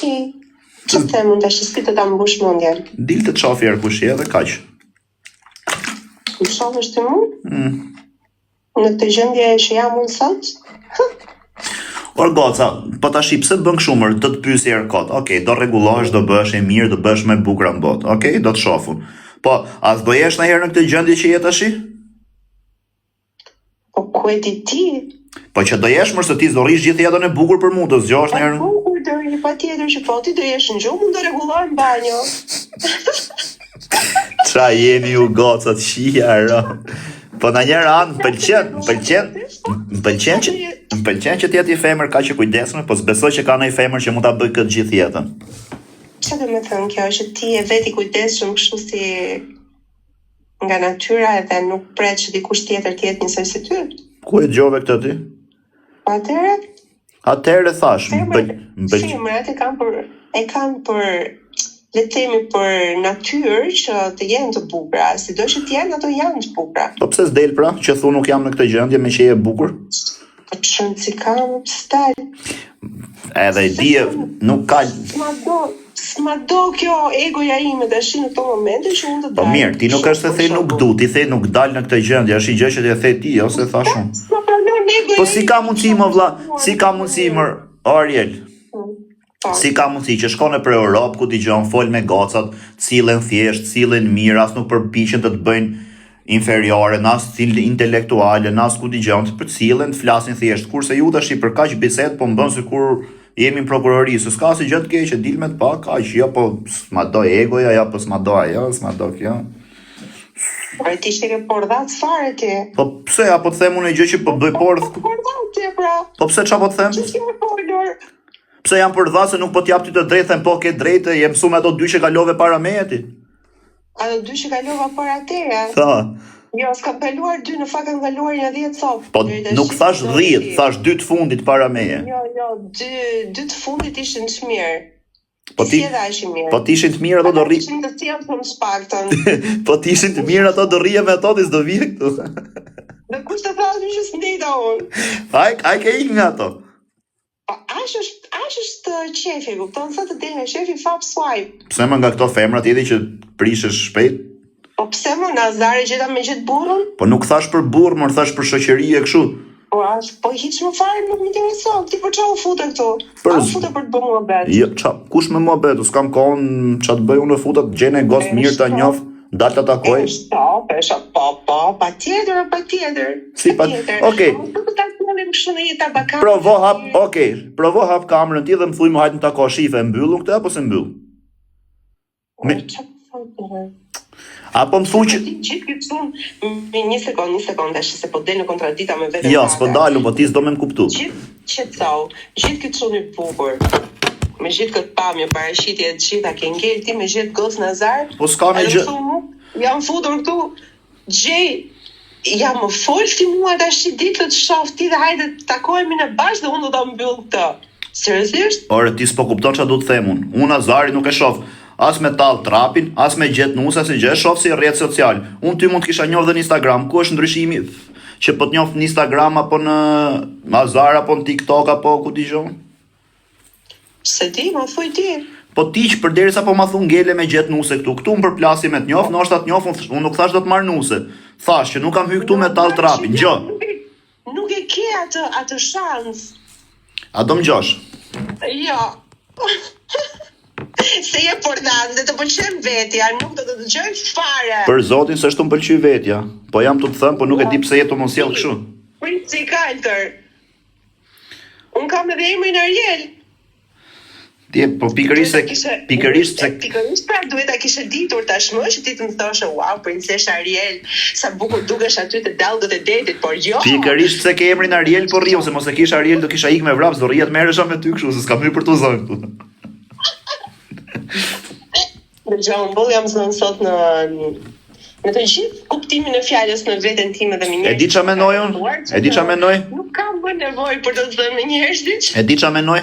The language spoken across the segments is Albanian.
Okej. Ç'të them unë tash si të ta mbush mendjen? Dil të të shoh herë kush je dhe kaq. Më shohësh ti mu? Mm. Në këtë gjendje që jam unë sot? Or goca, po tashi pse bën kështu mër, do të pyes herë kot. Okej, do rregullohesh, do bëhesh e mirë, do bëhesh më e bukura në botë. Okej, do të shoh unë. Po, a s'do jesh ndonjëherë në këtë gjendje që je tashi? Po ku e di ti? Po që do jesh mër se ti s'do rrish gjithë jetën e bukur për mua, do zgjohesh ndonjëherë. Po bukur do rri patjetër që po ti do jesh në gjumë, unë do rregullohem në banjo. Ça jeni ju gocat shija ro. Po në njërën anë më pëlqen, më pëlqen, më pëlqen që më pëlqen që të jetë një femër kaq e kujdesshme, po s'besoj që ka ndonjë femër që mund ta bëjë këtë gjithë jetën. Çfarë do me thënë kjo, që ti je vetë i kujdesshëm kështu si nga natyra edhe nuk pret që dikush tjetër të jetë njësoj si ty? Ku e dëgjove këtë ti? Po atëherë? Atëherë thashë, më pël... Femrat e kanë për e kanë për le të themi për natyrë që të jenë të bukura, sido që të jenë ato janë të bukura. Po pse s'del pra, që thu nuk jam në këtë gjendje meqë je e bukur? Po ç'rëndësi ka më pse dal? Edhe e di, nuk ka S'ma do, s'ma do kjo egoja ime tash në këto momente që unë të Po dal. mirë, ti nuk është se the nuk du, ti the nuk dal në këtë gjendje, është një gjë që ti e the ti, jo se thashë unë. S'ma pranon egoja Po si ka mundësi më vlla, si ka mundësi më Ariel? Po. Si ka mundësi që shkon nëpër Europë ku dëgjon fol me gocat, sillen thjesht, sillen mirë, as nuk përpiqen të të bëjnë inferiore, as intelektuale, as ku dëgjon, të sillen, të flasin thjesht. Kurse ju tash për kaq bisedë po më bën sikur jemi në prokurori, se s'ka asgjë të keqe, dil me të pa, kaq, jo po s'ma do egoja, jo po s'ma do ajo, s'ma do kjo. Po ti ishe ke pordhat fare ti. Po pse apo të them unë gjë që po bëj pordh? Po pordhat ti pra. Po pse çfarë po të them? Ç'ke folur? Pse jam pordhat se nuk po të jap ty të drejtë, them po ke drejtë, je mësu me ato dy që kalove para meje ti. Ato dy që kalova para teje? Po. Jo, s'kam kaluar dy, në fakt kam kaluar një 10 copë. Po nuk thash 10, thash dy të fundit para meje. Jo, jo, dy dy të fundit ishin të mirë. Po ti, po të ishin të mirë ato do rri. Ishin të sjellshëm të paktën. po të ishin të mirë ato do rrije me ato ti s'do vije këtu. Dhe kush të tha që s'ndejta unë? Ai ai ke ik nga ato. Po aq është, aq është qefi, kupton, sa të del nga qefi fap swipe. Pse më nga këto femrat jeti që prishesh shpejt? Po pse më në Azar e gjeta me gjithë burrën? Po nuk thash për burrë, mor thash për shoqëri e kështu. Po as, po hiç më fare nuk më intereson. Ti për çfarë u fute këtu? Për u fute për të bërë muhabet. Jo, ça, kush me muhabet? S'kam kohën ça të bëj unë futa të gjej një gocë mirë ta njoh. Dal ta takoj. Stop, e shoh, po, po, patjetër, patjetër. Si pa, okej. Nuk ta sjellim kështu në një tabakan. Provo hap, okej. Provo hap kamerën ti dhe më thuj më hajt më tako shife, e mbyll unë këtë apo s'e mbyll? Me... Apo më thuj që gjithë këtë çun me një sekond, një sekond tash se po del në kontradita me veten. Jo, s'po dal, po ti s'do me më kuptu. Gjithë Qetësohu, gjithë ky çun i bukur, me gjithë këtë pamje, paraqitje e të gjitha, ke ngel ti me gjet gocë në Azar? Po s'ka me gjë. Jam futur këtu, gjej, ja më fol ti mua tash dil të të shoh ti dhe hajde të takohemi ne bashkë dhe unë do ta mbyll këtë. Seriozisht? Ore ti s'po kupton çfarë du të them unë. Unë Azarin nuk e shoh as me tall trapin, as me gjet nuse, asnjë gjë, e shoh si rrjet social. Unë ty mund të kisha njohur dhe në Instagram, ku është ndryshimi? Që po të njoh në Instagram apo në Azar apo në TikTok apo ku di unë? S'e di, ma thuj ti. Po ti që përderisa po ma thu ngele me gjet nuse këtu, këtu më përplasi me të njoh, ndoshta të njoh, unë, unë nuk thash do të marr nuse. Thash që nuk kam hy këtu me tall trapin, gjo. Nuk e ke atë atë shans. A do më gjosh? Jo. Se je pordhat dhe të pëlqen vetja, nuk do të dëgjoj fare. Për zotin s'është të më pëlqy vetja. Po jam tu të thënë, po nuk e di pse je tu më sjell kështu. Princi i kaltër. Unë kam edhe emrin Ariel. Ti po pikërisht se pikërisht se pikërisht pra duhet ta kishe ditur tashmë që ti të më thoshe wow princesha Ariel sa bukur dukesh aty te dallgët e detit por jo pikërisht pse ke emrin Ariel po rri ose mos e kisha Ariel do kisha ik me vrap s'do rrija të merresha me ty kështu se s'kam hyrë për t'u zënë këtu Dëgjo, unë boll jam zënë sot në në të gjithë kuptimin e fjalës në veten time dhe me njerëz. E di ç'a mendoj unë? E di ç'a mendoj? Nuk kam më nevojë për të zënë me njerëzit. E di ç'a mendoj?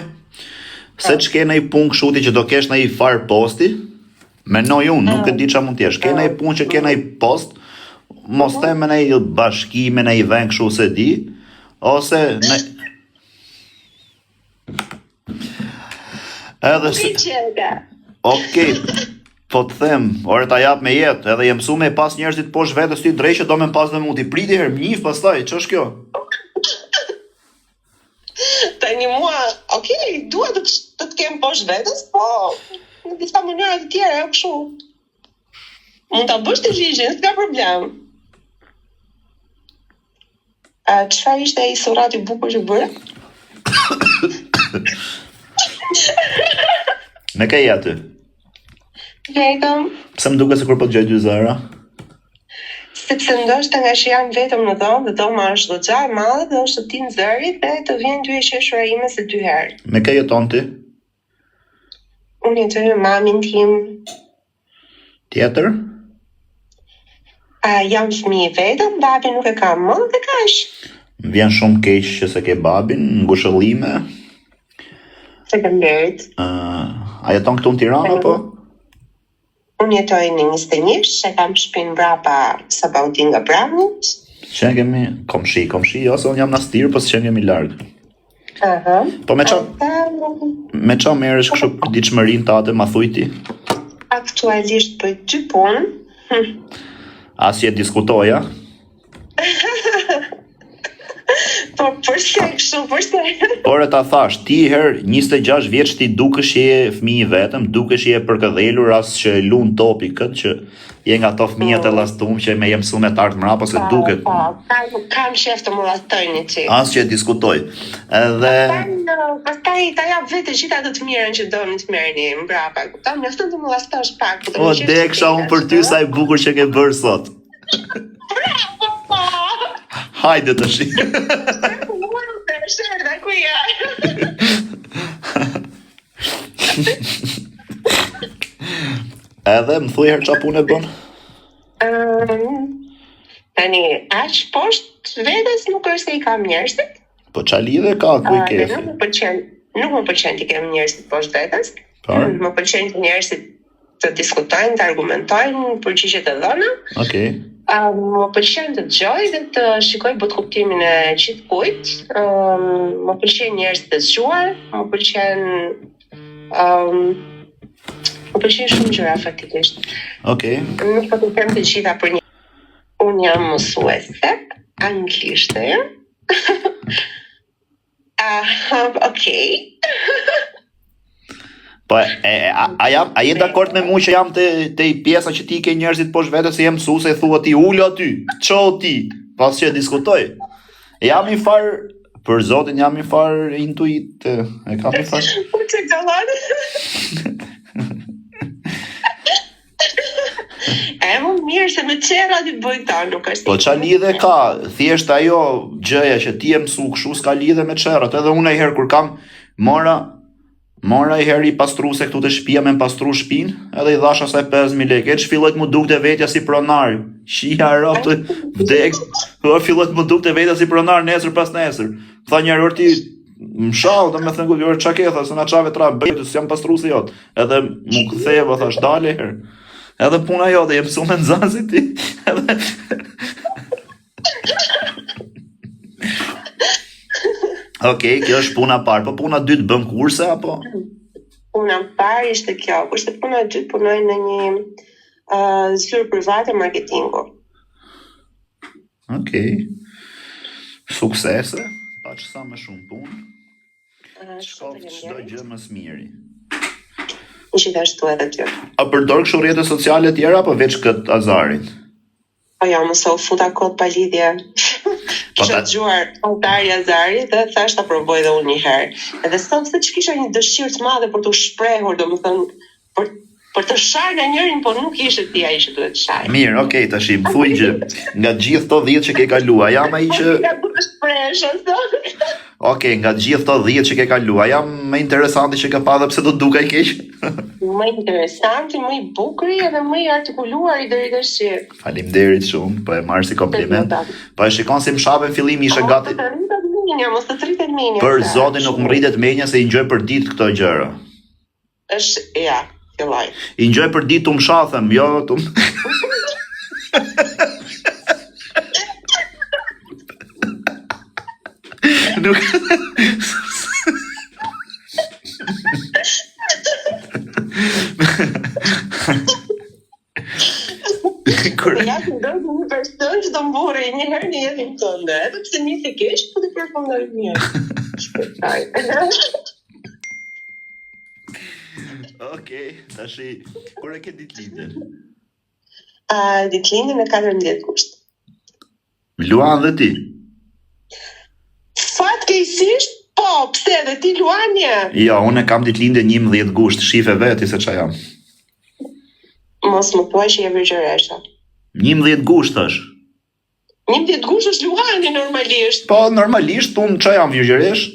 Se ç'ke ndonjë punë kështu ti që do kesh ndonjë far posti? Mendoj unë, nuk e di ç'a mund të jesh. Ke ndonjë punë që ke ndonjë post, mos them me ndonjë bashki, me ndonjë vend kështu se di, ose në. Edhe se... Okej, po të them, ore ta jap me jetë, edhe je mësu me pas njerëzit poshtë vetes ti drejt që do me pas dhe mu, ti priti herë, më njif pastaj, ç'është kjo? Tani mua, okej, dua të të të kem poshtë vetes, po në disa mënyra të tjera, jo kështu. Mund ta bësh ti ligjin, s'ka problem. A çfarë ishte ai surrat i bukur që bëre? Me kë je aty? Vetëm. Pse më duket sikur po dëgjoj dy zëra? Sepse ndoshta nga që jam vetëm në dhomë dhe dhoma është goxha e madhe dhe është tim zëri dhe të vjen ty e qeshura ime se dy herë. Me kë jeton ti? Unë jetoj me mamin tim. Tjetër? A, jam fëmijë i vetëm, babin nuk e kam më dhe kaq. Më vjen shumë keq që s'e ke babin, ngushëllime. Faleminderit. Uh, a jeton këtu në Tiranë apo? Unë jetoj në 21, e kam shtëpinë mbrapa Sabaudin Gabranit. Qenkemi komshi, komshi, jo se unë jam në Astir, po s'qenkemi larg. Aha. Po me ça me ça merresh kështu përditshmërinë tate, ma thuj ti? Aktualisht bëj dy punë. Hm. As që e diskutoja. Po përse kështu, përse? Ore ta thash, ti herë 26 vjeç ti dukesh që je fëmijë i vetëm, dukesh që je përkëdhelur as që e lun topi këtë që Je nga ato fëmijët e llastum që me je mësu me t'ardh mrapa se po, duket. Po, kam, kam qef të më llastojnë një çik. As që e diskutoj. Edhe pastaj pastaj ta jap vetë gjithë atë të mirën që doni të merrni mbrapa, kupton? Mjafton të më llastosh pak, po të më qesh. O deksha unë për ty sa e bukur që ke bërë sot. Bravo! Po. Hajde të shi. Shërda, ku ja? Edhe më thuj herë ça pune bën? Um, tani, aq poshtë vetes nuk është se i kam njerëzit. Po ça lidhje ka ku i ke? Nuk më pëlqen, nuk më pëlqen t'i kem njerëzit poshtë vetes. Po. Më pëlqen që njerëzit të diskutojnë, të argumentojnë përgjigjet e dhëna. Okej. Okay. Um, më pëlqen të dëgjoj dhe të shikoj botëkuptimin e gjithkujt. Um, më pëlqen njerëzit e zgjuar, më pëlqen um, më pëlqen shumë gjëra faktikisht. Okej. Okay. Nuk po të them të gjitha për një. Unë jam mësuese anglishteje. Ah, okay. Po e, a, a jam a je dakord me mua që jam te te pjesa që ti ke njerëzit poshtë vetes se je mësuese e thua ti ulu aty, ço ti, pas që e diskutoj. Jam i far për zotin jam i far intuit, e kam i far. Po çe galan. E më mirë se me qera ti bëj këta, nuk është. Po ça lidhje ka, thjesht ajo gjëja që ti je mësu kështu s'ka lidhje me qerat. Edhe unë ai herë kur kam mora mora i herë i pastruse këtu te shtëpia me pastru shtëpinë, edhe i dhash asaj 5000 lekë. E filloi të më dukte vetja si pronar. Shia robt vdek. Do filloi të më dukte vetja si pronar nesër pas nesër. Tha një herë ti Më shau, do me thënë, kur ça ke, tha, se na çave tra, bëjtë, se jam pastruesi jot. Edhe m'u ktheva, thash, dale herë. Edhe puna jote, je mësu me nxënësit ti. Edhe... Okej, okay, kjo është puna e parë. Po puna e dytë bën kurse apo? Puna e parë ishte kjo, kurse puna e dytë punoj në një uh, zyrë private marketingu. Okej. Okay. Suksese, paç sa më shumë punë. Shkoftë çdo gjë më së miri. Gjithashtu edhe ty. A përdor kështu rrjete sociale tjera apo veç këtë Azarin? Po jo, mos u futa kot pa lidhje. Po Kisha dëgjuar Azari Azari dhe thash ta provoj edhe unë një herë. Edhe sot seç kisha një dëshirë të madhe për t'u shprehur, domethënë për për të sharë nga njërin, po nuk ishe ti ai që duhet të shaj. Mirë, okej, okay, tash më thuj gjë. Nga gjithë këto 10 që ke kaluar, jam ai që Ja ku të shprehesh ose? Okej, okay, nga gjithë këto 10 që ke kaluar, jam më interesanti që ke pa dhe pse do të dukej keq? më interesanti, më i bukuri edhe më i artikuluari deri tash. Faleminderit shumë, po e marr si kompliment. Po e shikon si më shave në fillim ishe gati. Mos të rritet menja, mos të rritet menja. Për zotin nuk më rritet menja se i ngjoj për ditë këto gjëra. Është, ja, filloj. I ngjoj për ditë tu më sha, them, jo, tu më... Nuk... Një person që do mburrej një herë në jetën tënde, edhe pse nisi keq, po të përfundoj mirë. Shpëtoj. Okej, tashi kur e ke ditëlindjen? Uh, ditëlindjen në 14 gusht. Luan dhe ti? Fatkeqësisht, po, pse dhe ti Luan je? Jo, unë e kam ditëlindjen 11 gusht, shife veti se ça jam. Mos më thuaj që je virgjëresha. 11 gusht është. 11 gusht është Luani normalisht. Po, normalisht, unë ça jam virgjëresh?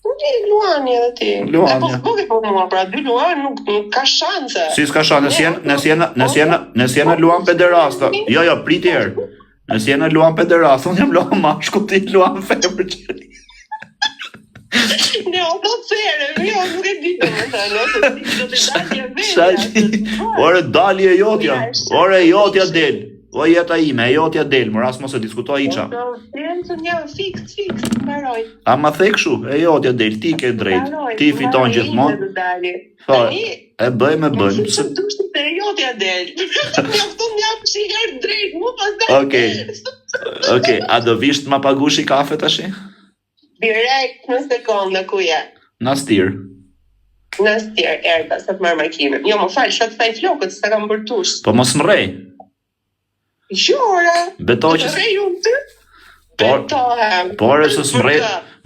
Nuk je Luani edhe ti. Luani. E po s'po ke po mua, pra dy Luan nuk, nuk ka shanse. Si s'ka shanse, nëse jena, nëse jena, nëse jena, nëse jena Luan pederasta. Jo, jo, prit një herë. Nëse jena Luan pederasta, unë jam Luan mashkull, ti Luan femër që. Ne o do të there, jo, nuk e di domethënë, ose ti do të dalje vetë. Sa Ore dalje e jotja, ore e jotja del. O jeta ime, e jotja del, mor as mos e diskutoj hiça. Po, të një fiks, fiks, mbaroj. A ma the kështu, e jotja del, ti ke drejt. Ti fiton gjithmonë. Po, e bëjmë e bëjmë. Se dush të e jotja del. Mjafton një japësh një herë drejt, mu pastaj. Okej. Okej, a do vish të ma pagush i kafe tash? Direkt në sekondë, ku je? Nastir. Nastir, erdha, sa të marr makinën. Jo, më fal, sa të thaj flokët, sa kam bërë tush. Po mos më rrej. Jo, ore. Betoj që... Të rrej unë ty? Por, Betohem. por se s'më rrej,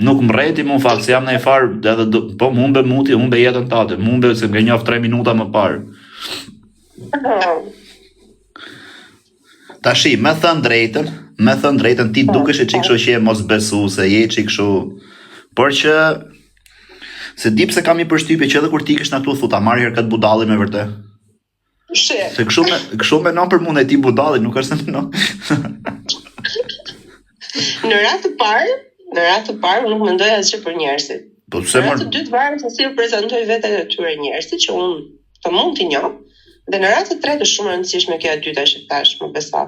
nuk më rrej ti mu fakt, se jam në i farë, edhe do, po më humbe muti, humbe jetën tate, më humbe se më ke njoft 3 minuta më parë. Tashi, me thënë drejtën, me thënë drejtën, ti dukesh e çik kështu që je mosbesuese, je çik kështu, por që se di pse kam një përshtypje që edhe kur ti ikësh nga këtu thu ta marr herë këtë budallin me vërtet. She. Se kështu me kështu menon për mua ti budalli, nuk është se menon. Në radhë të parë, në radhë të parë unë nuk mendoj asgjë për njerëzit. Po pse Në mor? radhë të dytë varet se si e prezantoj veten e tyre njerëzit që unë të mund t'i njoh. Dhe në radhë të tretë është shumë e rëndësishme kjo e dyta që thash, më beso.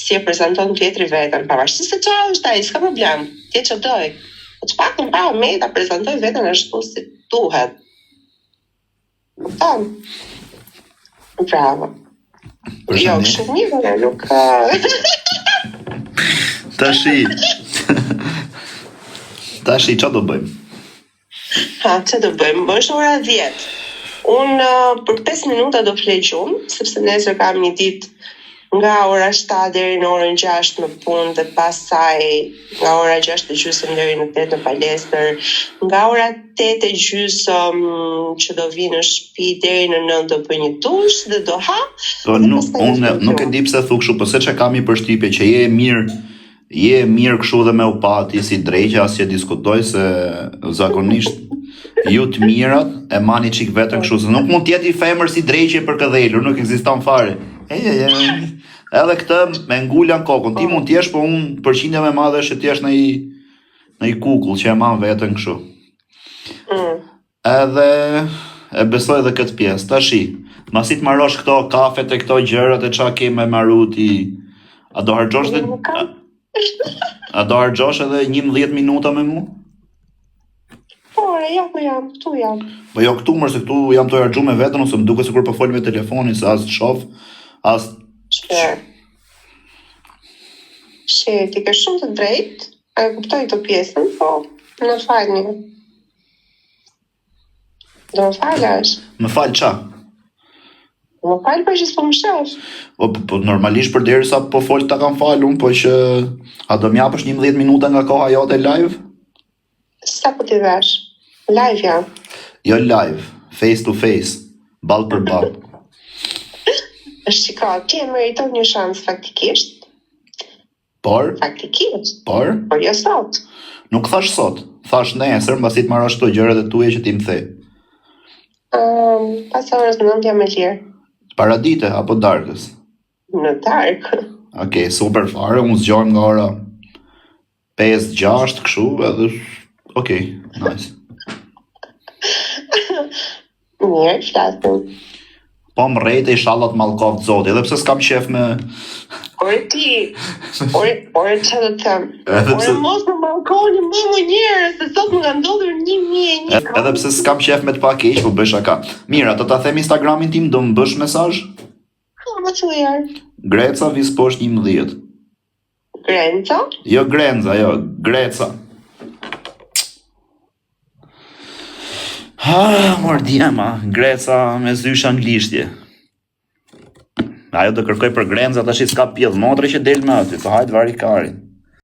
Si e prezanton tjetri veten, pavarësisht se çfarë është ai, s'ka problem, ti ç'do doj. Po të paktën para meje ta prezantoj veten ashtu si duhet. Kupton? Bravo. Jo, kështu mirë, nuk Tashi. Tashi çfarë do bëjmë? Ha, ça do bëjmë? Po është ora 10. Unë uh, për 5 minuta do fle gjumë, sepse nesër kam një ditë nga ora 7 deri në orën 6 në punë dhe pastaj nga ora 6 e gjysmë deri në 8 në palestër, nga ora 8 e gjysmë që do vi në shtëpi deri në 9 do bëj një dush dhe do ha. Po nuk unë nuk e di pse thu kështu, po seç e kam një përshtypje që je e mirë Je e mirë kështu dhe me u pa ti si dreqja as që diskutoj se zakonisht ju të mirat e mani çik veten kështu se nuk mund të jetë një femër si dreqje përkëdhelur, nuk ekziston fare. E, e, e, edhe këtë me ngula në kokën, ti mund të jesh, po unë përqindja më e madhe është që të jesh në i në i kukull që e man veten kështu. Mm. Edhe e besoj edhe këtë pjesë. Tashi, masi të marosh këto kafet e këto gjërat e ça ke me maru ti, a do harxhosh dhe a, a do harxhosh edhe 11 minuta me mu? Po, re, ja ku jam, këtu jam. Po jo këtu, mërse këtu jam tu harxhu me veten ose më duket sikur po fol me telefonin se as të shoh, as Shpe. She, ti ke shumë të drejtë, e kuptoj këtë pjesën, po më falni. Do më falësh. Më fal ça? Më fal për që s'po më shef. Po, po, po normalisht përderisa po fol ta kam fal unë, po që a do më japësh 11 minuta nga koha jote live? Sa po t'i dhash? Live jam. Jo live, face to face, ball për ball. Shiko, ti e meriton një shans faktikisht. Por? Faktikisht. Por? Por jo sot. Nuk thash sot, thash nesër, mbasi të marosh këto gjërat e tuaja që ti më the. Um, pas orës 9 jam e lirë. Paradite apo darkës? Në darkë. Okej, okay, super fare, unë zgjohem nga ora 5, 6, kështu, edhe okej, okay, nice. Mirë, flasim. Po më rrejte ishalla të mallkoft Zoti, edhe pse s'kam qef me Ore ti, ore, ore ça do të them? Edhe pse Ore mos më mallkoni më më njerëz, se sot më ka ndodhur 1001. Edhe, edhe pse s'kam qef me të pa keq, po bëj shaka. Mirë, ato ta them Instagramin tim, do më bësh mesazh? Po, më thuaj. Greca vizë poshtë 11. Grenca? Jo Grenza, jo, Greca. Ha, mor djema, Greca me zysh anglishtje. Ajo do kërkoj për Grenza, tash s'ka pjellë motre që del me aty, po hajt vari karin.